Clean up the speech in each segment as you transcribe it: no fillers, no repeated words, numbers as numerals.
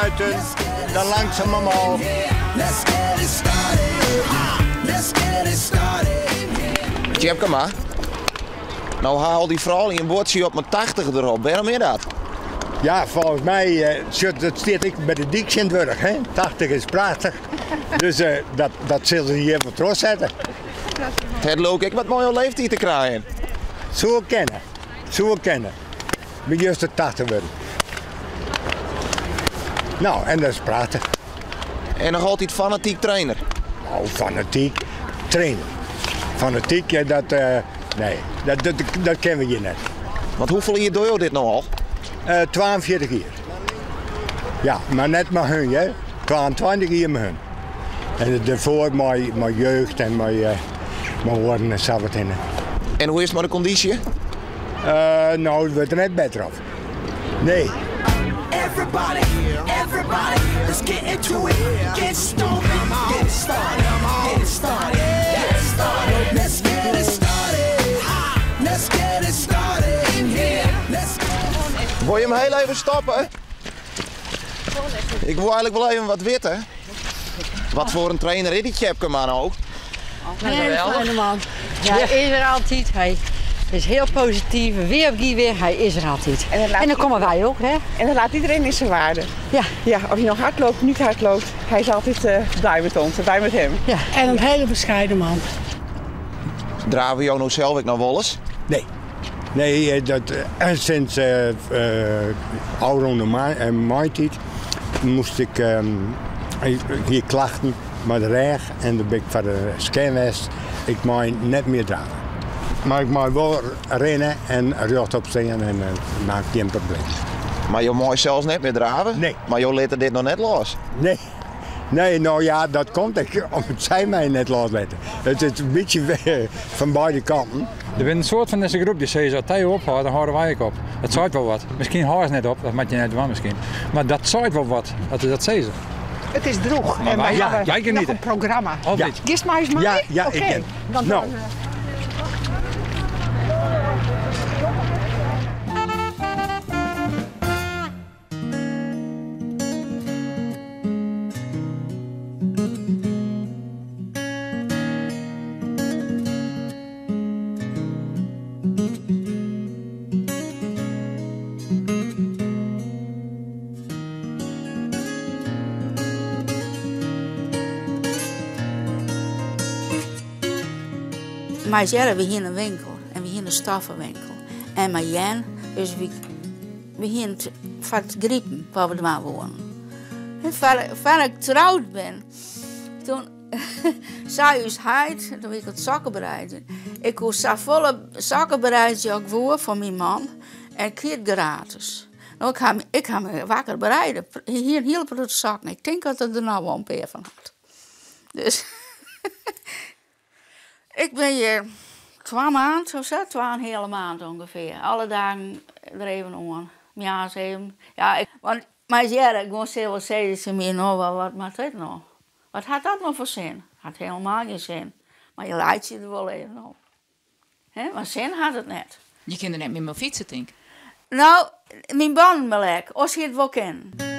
buiten, dan langzaam omhoog. Tjepkema, no ha al dy froulju in buordsje op mei 80 derop. Wêrom is dat? Ja, folgens my, sjoch, dat stiet ek by de dyk tsjintwurdich, hè? 80 is prachtich. Dus dat, dat sille se hjir wol trochsette. It hat leau ik ek wat mei jo leeftiid te krijen. Soe kinne, soe kinne. Bin juster 80 wurden. No, en dat is prachtich. En noch altyd fanatyk trainer? No, fanatyk trainer. Fanatyk, ja, dat, uh, nee, dat, dat, dat kennen we hjir net. Want hoefolle jier dogge jo dit no al? Uh, 42 jier. Ja, mar net mei hun, hè. 22 jier mei hun. En dêrfoar mei, mei jeugd en mei, uh, mei oaren en sa wat hinne. En hoe is it mei de kondysje? Uh, no, it wurdt der net better op. Nee. Everybody, everybody, let's get into it. Get stupid, get started, get started, get started. Let's get it started. Let's get it started in here. Let's Wol je him hiel even stoppe? Ik woe eigenlik wol even wat witte. Wat foar in trainer is dy Tjepkema no? Hiel fijne man. Ja, hy is der altyd. Hy is hiel posityf. Wie of gie wer, hy is der altyd. En, en dan komme wy ek, hè? En dan laat iedereen in zijn waarde. Ja. Ja, of je nog hardloopt, niet hardloopt. Hij is altijd uh, blij met ons en wij met hem. Ja. En in hiele beskieden man. Drave jo no sels ek noch wolris? Nee. Nee, eh, dat, eh, sinds uh, ôfrûne maitiid moast ik, um, ik hie klachten mei de rêch en dêr bin ik foar de scan west. Ik mei net mear drave. Mar ik mei wol rinne en rjochtop stean en uh, makket gjin probleem. Mar jo meie sels net mear drave? Nee. Mar jo litte dit noch net los? Nee. Nee, no ja, dat komt ek omdat sy my net loslitte. It is in bytsje fan beide kanten. Der binne in soad fan dizze groep dy't sizze, as dy ophâldt, dan hâlde wy ek op. Dat seit wol wat. Miskien hâlde se net op, dat moat je net dwaan miskien. Mar dat seit wol wat, dat se dat sizze. It is drûch en wy hawwe noch in programma. Altyd. Giest mei ús mei? Ja, ja, ik gean. No. Mei Jerry, we hiene in winkel en we hiene in stoffewinkel. En mei Jen, dus we We hienen it foar it gripen wat we dwaan woenen. Foar ik troud bin, toen sei ús heit, toen wie ik oan it sokken breidzjen, ik koe safolle sokken breidzje as ik woe foar myn man en ik hie it gratis. No, ik ha, ik ha my wakker breide. Hy hie in hiele protte sokken. Ik tink dat er der noch wol in pear fan hat. Dus Ik bin hjir twa maand of sa, twa en in heale maand ûngefear. Alle dagen der even oan. Moarns even. Ja, ik, want mei hearre, gewoan sil wol sizze tsjin my, no, wat moat dit no? Wat hat dat no foar sin? Hat helemaal gjin sin. Mar je laitsje der wol even om. Hè, want sin hat it net. Je kinne der net mear mei fytse, tink? No, myn bannen binne lek, oars hie it wol kinnen.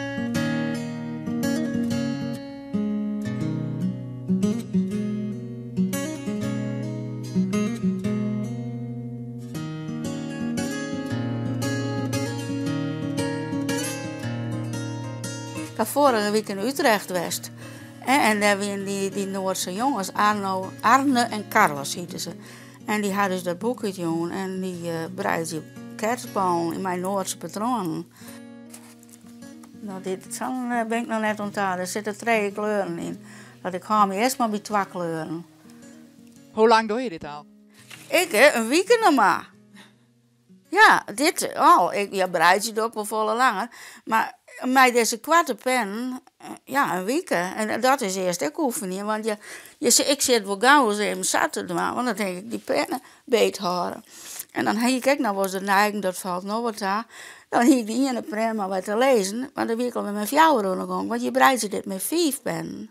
Ik ha foarige wike yn Utrecht west. En dêr wienen dy, dy Noardse jonges, Arno, Arne en Carlos hieten se. En dy ha dus dat boek útjûn en dy breidzje kerstballen mei Noardse patroanen. No, dit sa'n bin ik noch net oan ta. Der sitte trije kleuren yn. Dat ik hâld my earst mar by twa kleuren. Hoe lang dogge je dit al? Ik, in wike noch mar. Ja, dit al. Ik ja, breidzje doch ik wol folle langer. Mar mei dizze koarte pennen, ja, in wike. En dat is earst ek oefenjen, want je, je, ik sit wol gau ris even sa te dwaan, want dan tink ik dy penne beet hâlde. En dan hie ik ek noch wolris de neiging, dat falt no wat ta, dan hie ik de iene pen mar wer te lêzen, want dan wie ik al wer mei fjouwer oan 'e gong, want je breidzje dit mei fiif pennen.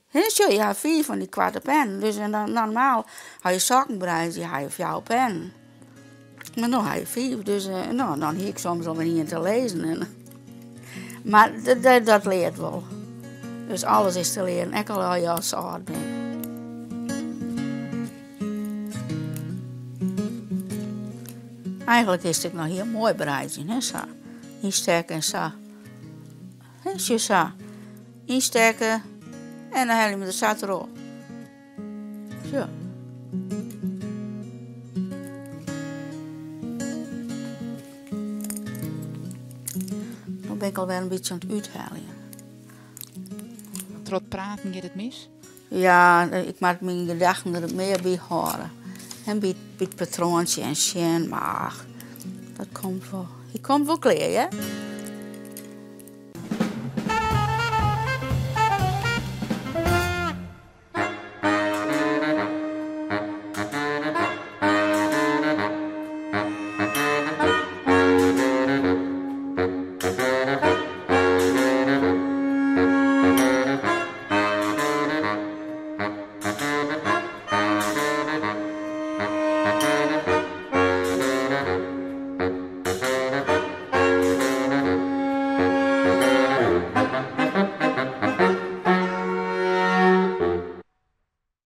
Hè, sjoch, je ha fiif fan dy koarte pennen. Dus en dan normaal ha je sokken breidzje, ha je fjouwer pennen. Mar no ha je fiif, dus no, dan hie ik soms al wer ien te lêzen. En, Mar dat, dat leart wol. Dus alles is te learen, ek al as je al sa âld binne. Eigenlik is it ek noch hiel moai breidzjen, hè, sa. Ynstekke en sa. Hè, sjoch sa. Ynstekke en dan helje je 'm der sa troch. Sjoch. No bin ik alwer in bytsje oan it útheljen. Troch it praten giet it mis? Ja, ik moat myn gedachten der mear by hâlde. En by it patroantsje en sjen, mar dat komt wol. Hy komt wol klear, hear.